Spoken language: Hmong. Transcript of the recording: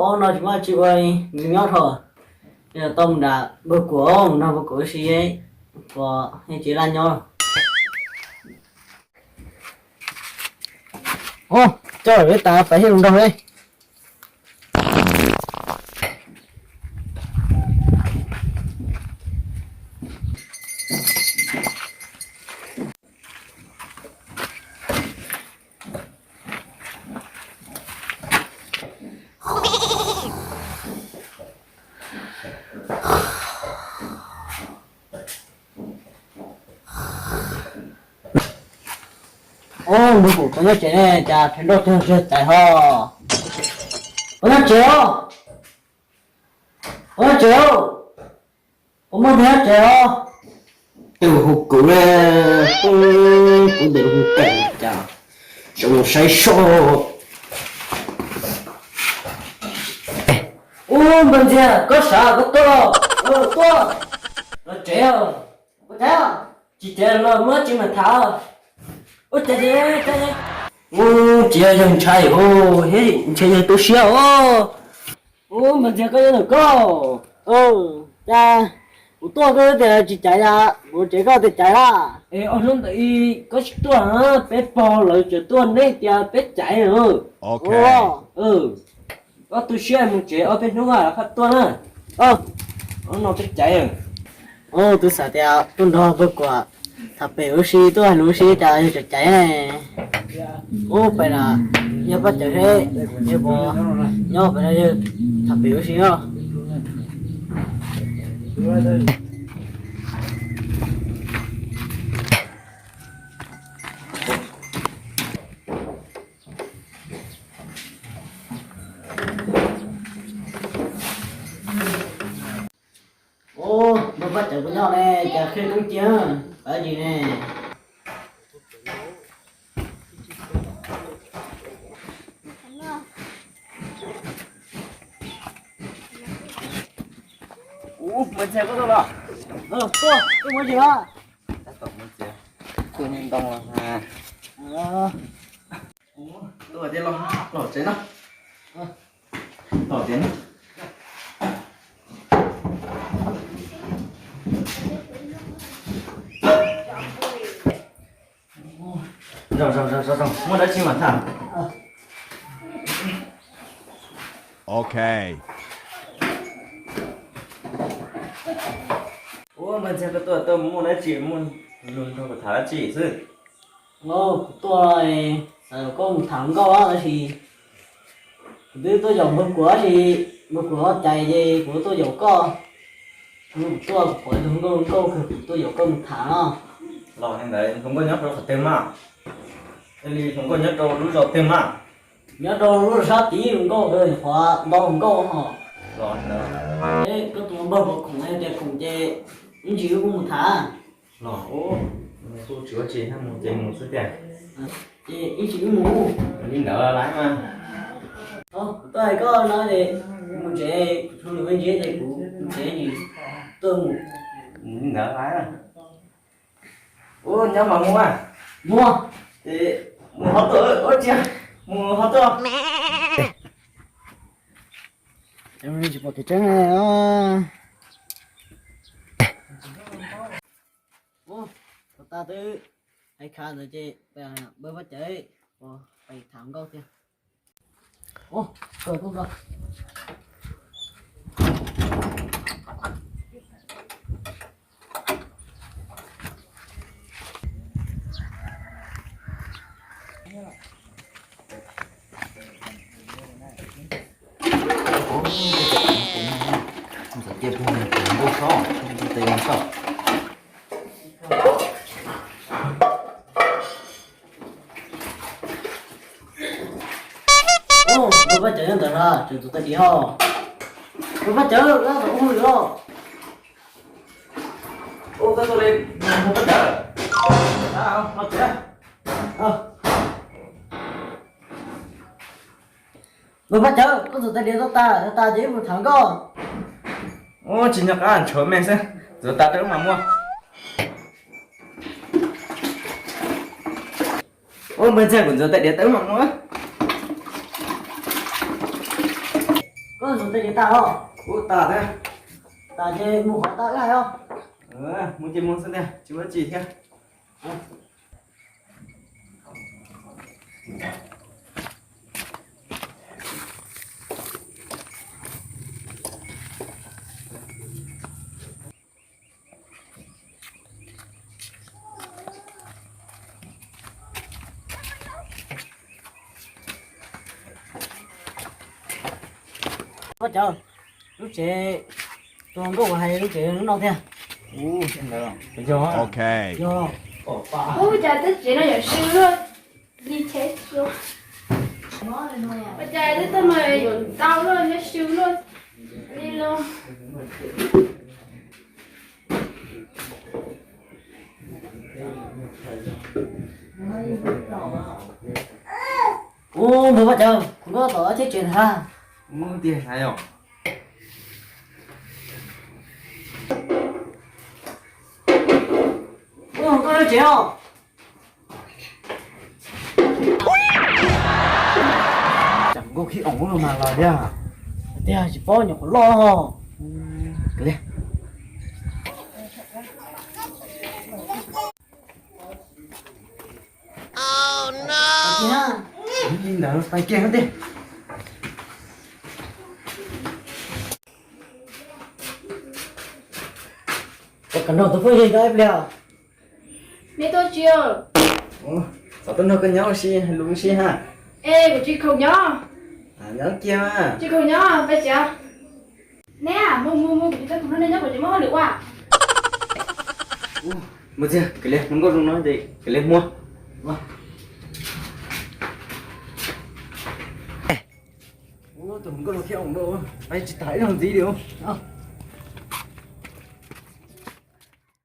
Ub, no tsis muaj tsi ua li, nws nyob rau, tau mus nram npawg Kuam, mus nrog npawg Kuam ua si, Kuam yeej tsis laj nyob. Ub, coj peb tas pais thiaj li nrog li. Ub, npawg Kuam, koj nyob tsev ne, cas pheej nrauj tag zog caiv ho? Koj nyob tsev os? Koj nyob tsev os? Koj muaj ntev tsev os? Tej hu kuv ne, kuv ntawm hu kawm cas, tseem mus saib soj. Ub, npawg Ntxiag, koj sawv koj tuaj, tuaj los tsev os. Ua cas tsis tsev los muab tsis mam tham. Ua cas, ub, tsis yog yawg ntshai hu, thiab ntshai yawg tu siab os. Ub, npawg Ntxiag, koj nyob ntawm koj, cas kuv tuaj koj tias tsis caiv, kuv tsev koj tias caiv lawm. Es ob hnub ntawd koj tsis tuaj, peb pog lawv tseem tuaj neb tias peb caiv. Koj tu siab mus tsev ob peb hnub lawm koj tuaj na. Ob no peb caiv. Ub, twb xav tias tuaj nrog npawg Kuam tham pem ua si, tuaj hais lus ua si cas yog tseem caiv ne. Ub, pais na, yog Paj Cawv seb yawg puas nyob pem no, yawg tham pem ua si os. Ub, npawg Paj Cawv puas nyob ne, cas qhia koob cia, pab zis ne. Ub, npawg Ntxiag, koj tuaj los? Tuaj, tuaj mus tsev os. Tab tom mus tsev, tuaj nyob ntoo los. Tuaj tias los, los tsev no. Los tias no. Zoo, zoo, zoo, zoo, muaj dab tsi mas tham. Ok. Ub, npawg Ntxiag, koj tuaj tuaj muaj dab tsi, muaj lus nrog kuv tham dab tsi xwb? Kuv tuaj xav kom koj mus tham nkauj tab sis kuv twb tuaj yaum npawg Kuam tab sis npawg Kuam ho caiv ces kuv tuaj yaum koj. Kuv tuaj kuv pom tus hluas nkauj, kuv tuaj yaum koj mus tham no. Los li ntawd hluas nkauj nyob rau qhov twg mas? Li hluas nkauj nyob rau lub zos twg mas? Nyob rau lub sab tid, hluas nkauj qhov ntau hluas nkauj ho. Los li ntawd, koj tus npawg puas khoom, tias khoom ces ib ntsis wb kuj mus tham. Los, kuj tsis ua tsi, mus ces mus xwb tiag. Ces ib ntsis wb mus. Li ntawd lawm mas. Kuv tuaj hais koj no ces mus tsev, kuv tshuav lus me ntsis ces kuv mus tsev, tuaj mus. Li ntawd lawm. Ub, nyob mas Muas. Muas. Mus ho tuaj, ua tsi, mus ho tuaj. Tsis pom kev tseeb. Ub, thaum tas twb hais khav ntawd ces npawg Paj Cawv, pais tham nkauj tiag. Ntxawm cia pug nkauj soj, tes soj. Npawg Paj Cawv nyob ntawd na, tseem tus tais diav ho. Npawg Paj Cawv, koj tus ub hwm os. Ub, koj tuaj li, npawg Paj Cawv. Npawg Paj Cawv, koj tus tais diav tau tas, tau tas ces wb mus tham nkauj. Ub, tsis nco qab, ntshaw me xwb, txuav tas rau wb mam muab. Ub, npawg Ntxawg, kuv ntxuav tais diav tau wb mam muab. Ces tas os. Ub, tas thiab. Tas ces mus qhov tas lawm os. Mus ces mus xwb tiag, tsis muaj tsi thiab. Ua cas lub tsev, tus hluas nkauj uas hais lub tsev lub no thiab? Yog, yog. Ua cas twb tsev no yuav sw luaj li thiab? Ua cas twb tag mas yuav ntau luaj thiab sw luaj li los? Ub, npawg Vaj Cawv, kuv nyob tom ob cheb tsev ntag. Ub, tiag hais os. Ub, koj lub tsev os. Cas nkauj khib oom ub no mas los tiag. Tiag tsis paub nyuam qhuav loj. Li ntawd pais kiag thiab. Kom nrog tus phooj ywg nyob ib pliag. Neb tuaj tsis? Xav tuaj nrog koj nyob ua si, hais lus ua si ha. Es kuv tsis khoom nyob. Nyob kiag mas. Tsis khoom nyob, pais tsev. Neb mus mus mus, kuv tsis tau khoom nrog neb nyob, kuv tsis muaj hauj lwm ua. Mus txiag, kav liam, hluas nkauj zoo no ces kav liam mus. Tus hluas nkauj no thiab, pais tsis tas ib zaug ntxiv li os.